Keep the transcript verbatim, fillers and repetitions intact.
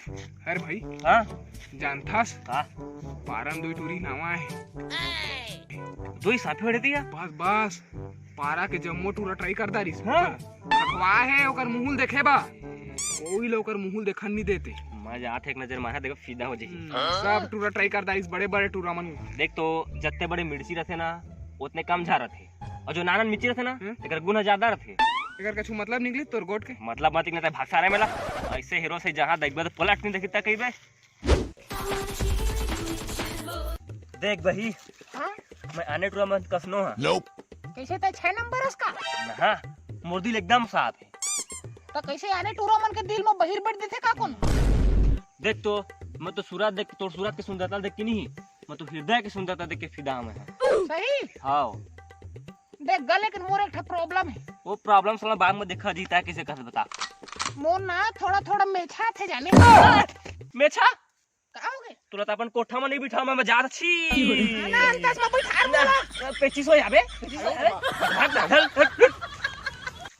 अरे भाई, हाँ। जानथस? का? पारा म दू टूरी नवा हे। दू ही साफे उड़े दिया। बस बस, पारा के जम्मो टूरा ट्राई कर दारिस। हाँ। खखवा हे ओकर मुहुल देखे बा, कोई ल ओकर मुहुल देखन नहीं देते। मैं जात हे, एक नजर मारा, देखो फिदा हो जाही। हम्म, सब टूरा ट्राई कर दारिस, बड़े बड़े टूरा मन। देख तो, जत्ते बड़े मिर्ची रहते ना, उतने कम झारत हे, और जो नानन मिर्ची रहते ना, हम्म। तेकर गुना ज्यादा रहते। एकर कछु मतलब निकली तोर गोठ के? मतलब मत निकलता भाग सारे मेला। ऐसे हीरो से जहाँ देखबे तो पलट नहीं देखता कहीं बे। देख बही, हाँ? मैं आने टूरा मन कस नो हा। कैसे तैं छह नंबर हस का? हाँ, मोर दिल एकदम साफ हे। तो कैसे आने टूरा मन के दिल में बहिर बैठ देथे का कौन? देख तो, मैं तो सूरत देख, तोर सूरत के सुंदरता देख के नहीं, मैं तो हृदय के सुंदरता देख के फिदा में है। सही। हाँ। देख गा, लेकिन मोर एक ठा प्रॉब्लम हे। वो प्रॉब्लम साला बाद में देखा जीता है, कैसे कर बता। मोर ना थोड़ा थोड़ा मेछा थे जाने। मेछा, का हो गए? तोला तो अपन कोठा में नहीं बिठा, मैं जात छी। ना, अंतस में बैठार मोला। पेचिस हो जाबे। भाग, भाग, भाग।